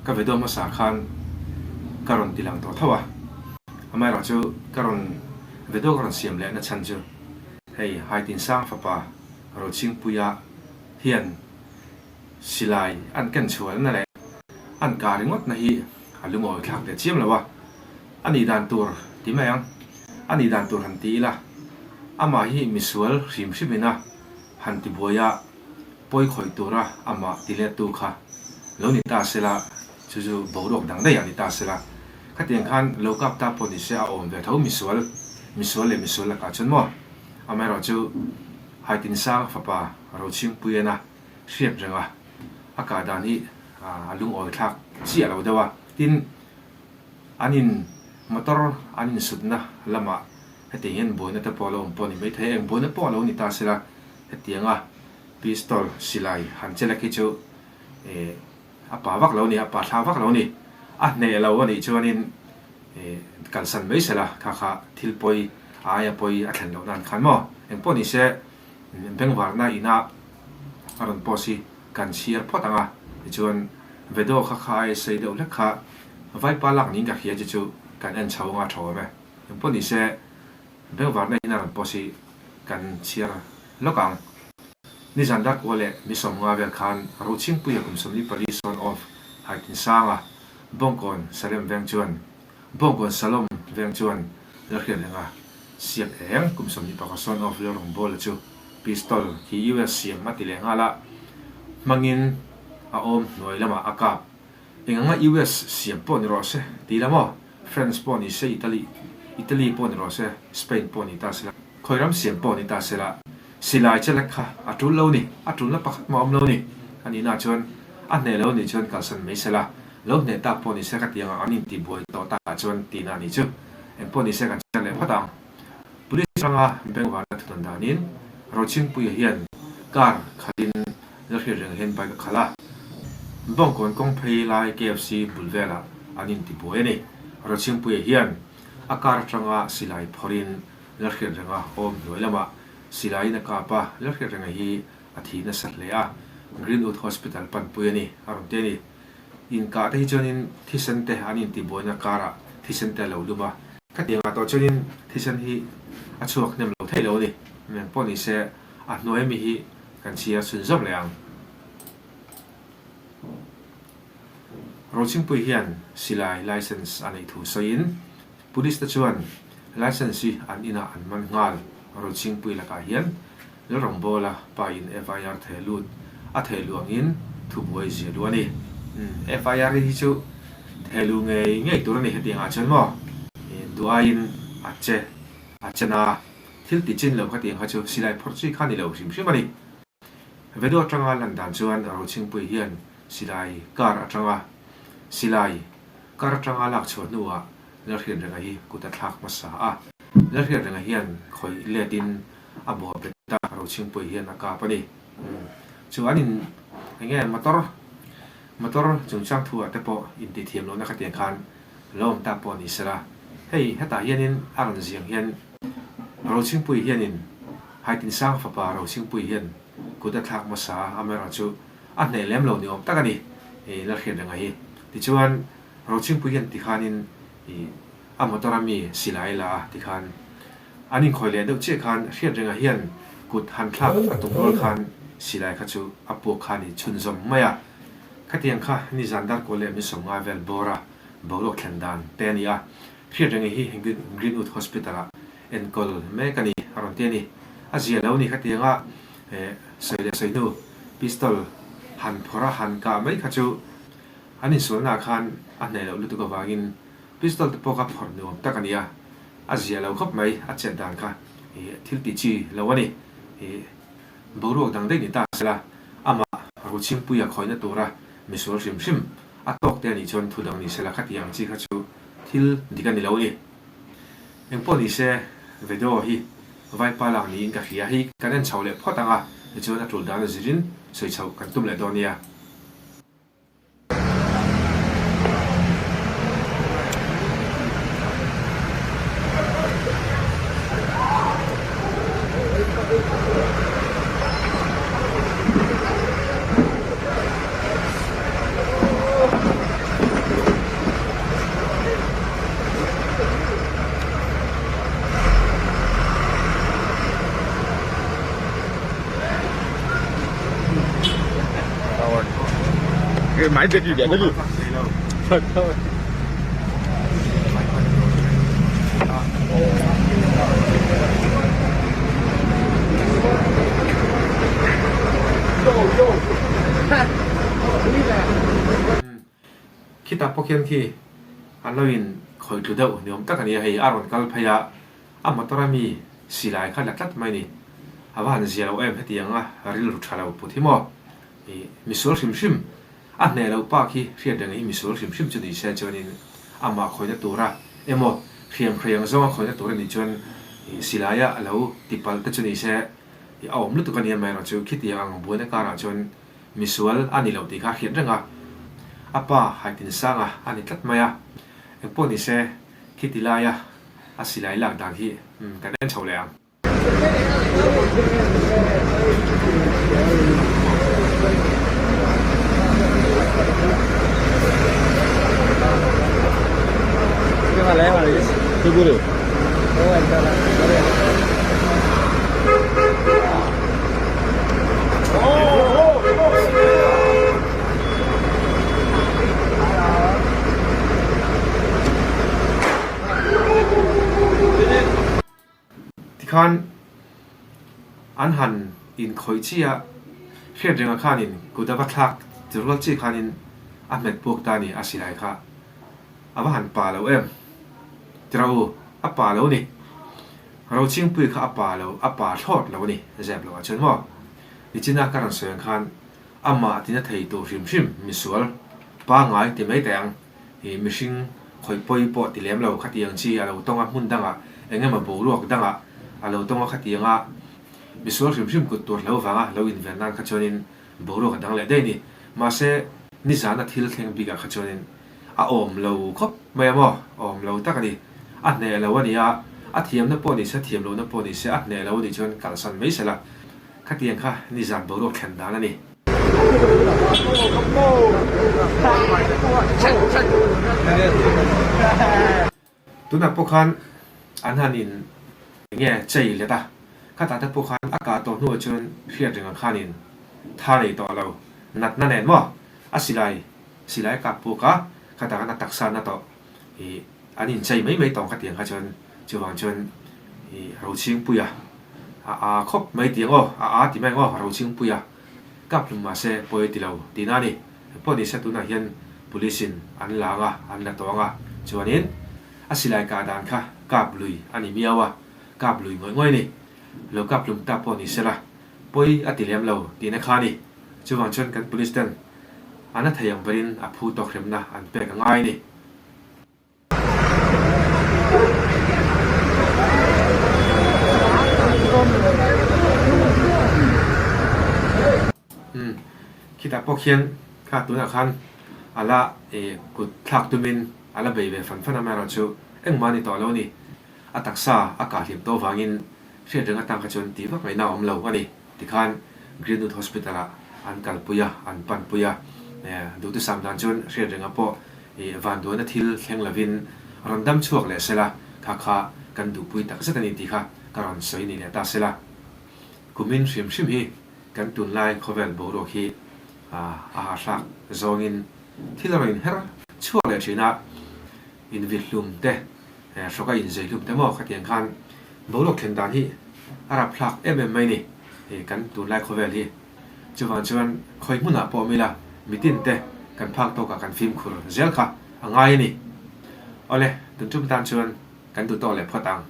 Ka video hmasa khan ka rawn ti lang tawh tho a, amaherawhchu ka rawn video ka rawn siam lehna chhan chu hei Haitinsang fapa Rochhingpuia hian silai an ken chhualna leh an kah ringawtna hi a lungawi thlak teh chiam lo a, a nih dan tur ti mai ang, a nih dan tur han ti ila amah hi misual hrim hrim ina han ti buai a. Pawi khawih tura amah ti lettu kha lo ni ta sela, chu chu boruak dang daih ah ni ta sela, khatiang khan lo kap ta pawh ni se a awm ve tho misual, misual leh misual lakah chuan maw? Amaherawhchu Haitinsanga fapa Rochhingpuiana hriat renga a kah dan hi a lungawi thlak chiah lo deuh a, tin an in motor an insutna lamah hetiang hian buaina te pawh a lo awm pawh a ni maithei, eng buaina pawh a lo ni ta sela hetianga Pistol silai han che lek hi chu eh a pa vak lo a ni, a pa thla vak lo a ni. A hneh lo a nih chuanin eh kalsan mai sela kha kha thil pawi a aia pawi a thlen loh nan khan maw? Engpawh ni se bengvarna ina a rawn post hi kan chhiar phawt ang a, tichuan video kha kha aia sei deuh hlek kha vaipa lak niin ka hria chi chu kan en chho anga tho awm e. Engpawh ni se Bengvarna in a rawn post hi kan chhiar lawk ang. Nizan Darkua leh ni 50 vel khan Rochhingpuia kum 44 sawn off Haitinsanga Bawngkawn Salem veng chuan Bawngkawn Salom veng chuan Lalhriat renga siak eng kum 21 sawn off Lalrawngbawla chu pistol khi US siam a ti leh nghal a, hmangin a awm hnuai lamah a kap. Eng anga US siam pawh ni rawh se ti la maw? France pawh ni se, Italy Italy pawh ni rawh se, Spain pawh ni ta sela, khawi ram siam pawh ni ta sela, silai che lek kha a tul lo ni, a tulna pakhat mah a awm lo ni. A nihna chuan a hneh lo nih chuan kalsan mai sela, lo hneh tak pawh ni se ka tiang ang an intibuai tawh takah chuan tihna a nih chu. Eng pawh ni se kan chhiar leh phawt ang. Police atanga Bengvarna thudan danin Rochhingpuia hian car khalhin Lalhriat reng hian bike a khalh a, Bawngkawn kawng phei lai KFC bul velah an intibuai a ni. Rochhingpuia hian a car atanga silai phawrhin Lalhriat renga awm hnuai lamah silaiin a kap a, Lalhriat renga hi a thi nasa hle a, Greenwood Hospital panpui a ni, a rawn ti a ni. Inkah te hi chuanin thisen te an intibuaina karah thisen te a lo lum a, khatiangah tawh chuanin thisen hi a chhuak hnem lo thei lo a ni. Engpawh ni se a hnuai ami hi kan chhiar chhun zawm leh ang. Rochhingpui hian silai license a neih thu sawiin Police te chuan license hi an inah an man nghal. Rochhingpui lakah hian Lalrawngbawla pa in FIR theh lut a theh luh angin thubuai zia luh a ni. FIR hi chu theh luh ngei ngei tur a ni hetiang ah chuan maw duh aiin a che a chen a. Thil ti chin lo kha tiang kha chu silai phawrh chi kha ni lo hrim hrim a ni. Vedo atanga lan dan chuan Rochhingpui hian silai car atanga silai car atanga lak chhuah hnuah Lalhriatrenga hi kut a thlak hmasa a. Lalhriatrenga hian khawih letin a bawh bet a, Rochhingpui hian a kap a ni. Chu an in enge motor motor chungchang thu ah te pawh intithiam lohna kha tiang khan Lo awm tak pawh ni sela, hei hetah hianin a rawn ziang hian Rochhingpui hianin Haitinsang fapa Rochhingpui hian kut a thlak hmasa a, amaherawhchu a hneh lem lo ni awm tak a ni i Lalhriat renga hi. Tichuan Rochhingpui hian tikhanin i a motor a mi silai la a tikhan an inkhawi leh deuh chiah khan Hriat renga hian kut han thlak a tum rual khan silai kha chu a puak khan i chhunzawm mai a. Khatiang kha nizan darkaw leh 50 vel bawr a boruak thlen dan te a ni a, hriat reng hi Greenwood Hospital ah enkawl mek a ni a rawn ti a ni. A zia lo ni khatianga sawi leh sawi hnu pistol han phawrh a han kah mai kha chu an insualna ah khan a hneh loh lutuk avangin pistol te pawh kha phawrh nuam tak a ni a, a zia lo khawp mai a chet dan kha thil tih chi lo a ni. Boruak dang daih ni ta sela, amah Rochhingpuia khawihna tura misual hrim hrim a tawk te a nih chuan thu dang ni sela khati ang chi kha chu thil dik a ni lo a ni. Engpawh ni se video hi Vaipa lak niin ka hria hi kan en chho leh phawt ang a, tichuan a tul dan a zirin sawi chhoh kan tum leh dawn nia. Khitah pawh khian khi an lo in khawi tlu deuh ni awm tak a ni a, hei a rawn kal phei a, a motor a mi silai kha la tlat mai a ni. A va han zia lo em hetiang a rilru tha lo put hi maw? Ih misual hrim hrim a hneh loh pa khi hriat reng hi misual hrim hrim chu ni se chuanin amah khawina tura emaw hriam hriang zawnga khawina tur a nih chuan ih silaia a lo ti palh te chu ni se ih a awm lutuk a ni amaherawhchu khitiang ang buaina karah chuan Misual a ni lo tih kha a hriat reng a, a pa Haitinsanga a ni tlat mai a, engpawh ni se khiti laia a silai lak dan hi kan en chho leh ang. Tikhan an han inkhawih chi a, Hriatrenga khanin kut a va thlak ti rual chi khanin a hmet puak ta ni a silai kha a va han pa lo em tira u a pa lo ni. Rochingpui kha a pa lo, a pa thlawt lo a ni, zep lo ah chuan maw? Nichina ka rawn sawi ang khan amah tina thei tur hrim hrim misual pangngai ti mai teh ang, ih mihring khawih pawi pawh ti lem lo khatiang chi a lo tawng a hmun dangah eng emaw boruak dangah a lo tawng a khatianga misual hrim hrim kut tur hlo vanga lo inven nan kha chuanin boruak a dang leh daih a ni. Mahse nizana thil thleng bikah kha chuanin A awm lo khawp mai a maw? Awm lo tak a ni. A hneh lo a ni a, a thiamna pawh ni se, thiam lohna pawh ni se, a hneh lo a nih chuan kalsan mai sela. Khatiang kha nizan boruak thlen dan a ni. Tunah pawh khan an han in enge chei let a, khatah te pawh khan a kah tawh hnuah chuan hriat reng ang khanin tha nei tawh lo, natna nen maw a silai silai a kap puk a, khatah khan a taksa na tawh ih an in chei mai mai tawng khatiang kha chuan chuvang chuan ih Rochhingpuia a a khawp mai tiang aw a a ti mai ang aw Rochhingpuia kap hlum mahse pawi a ti lo tihna a ni. Pawh ni se tunah hian police in an la ang a, an la tawh ang a, chuanin a silai kah dan kha kap lui a ni miau a, kap lui ngawih ngawih a ni. Lo kap hlum ta pawh ni se la, pawi a ti lem lo tihna kha a ni. Chuvang chuan kan police ten an a thei ang berin a phu tawk hremna an pek a ngai a ni. Umm khitah pawh khian kha tunah khan a la ih kut thlak tumin a la bei ve fan fan a amaherawhchu engmah a ni tawh lo a ni. A taksa a kah hlim tawh vangin hriat reng atang kha chuan tih vak ngaihna a awm lo a ni. Tikhan Greenwood Hospital ah an kalpui a, an panpui a, duhthusam dan chuan hriat renga pawh ih vanduaina thil thleng lovin rawn dam chhuak leh sela, kha kha kan duhpui tak zet a ni tih kha ka rawn sawi ni leh ta sela. Kumin hrim hrim hi kan tunlai khawvel boruak hi a hahthlak zawngin thil a rawn inher chhuak leh thin a, invihlum te, hrawka inzeihlum te maw khatiang khan boruak thlen dan hi a rapthlak em em mai ni kan tunlai khawvel hi. Chuvang chuan khawi hmunah pawh awm ila mitin te kan phak tawkah kan fimkhur zel kha a ngai a ni. Awle, tun tum tan chuan kan duh tawk leh phawt ang.